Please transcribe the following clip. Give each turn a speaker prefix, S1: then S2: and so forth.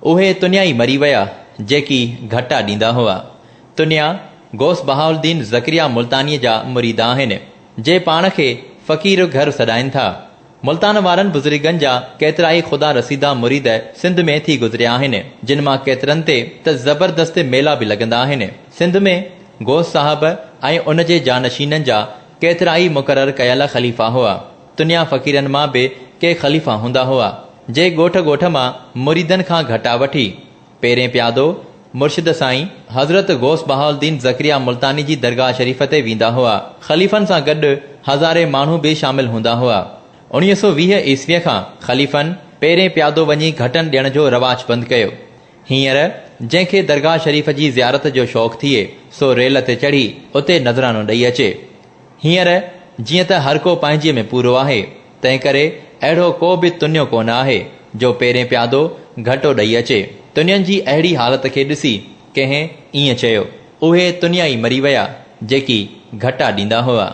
S1: اهي تنيا ئي مري ويا، جيڪي گهٽا ڏيندا هئا. تنيا غوث بهاؤالدين زڪريا ملتانيء جا مريد آهن، جي پاڻ کي فقير گهر سڏائين ٿا. ملتان وارن بزرگن جا ڪيترائي خدا رسيده مريد سنڌ ۾ ٿي گذريا آهن، جن مان ڪيترن تي ته زبردست ميلا به لڳندا آهن. سنڌ ۾ غوث صاحب ۽ ان جي جانشينن جا ڪيترائي مقرر ڪيل خليفا هئا. تنيا فقيرن مان به ڪي خليفا هوندا هئا، جي ڳوٺ ڳوٺ مان مريدن کان گهٽا وٺي، پيرين پيادو مرشد سائين حضرت غوث بهاؤالدين زڪريا ملتاني جي درگاهه شريف تي ويندا هئا. خليفن سان گڏ هزارين ماڻهو به شامل هوندا هئا. 1920 عيسويء کان خليفن پيرين پيادو وڃي گهٽن ڏيڻ جو رواج بند ڪيو. هينئر جنهن کي درگاهه شريف جي زيارت جو شوق ٿئي سو ريل تي چڙهي اتي نذرانو ڏئي اچي. هينئر جيئن ته هر ڪو پنهنجي ۾ پورو آهي، تنهنڪري اهڙو ڪو به تنيو ڪونه آهي، جو پيرين پيادو گهٽو ڏئي اچي. تنين جي اهڙي حالت کي ڏسي ڪنهن ائين چيو، اهي تنيا ئي مري ويا، جيڪي گهٽا ڏيندا هئا.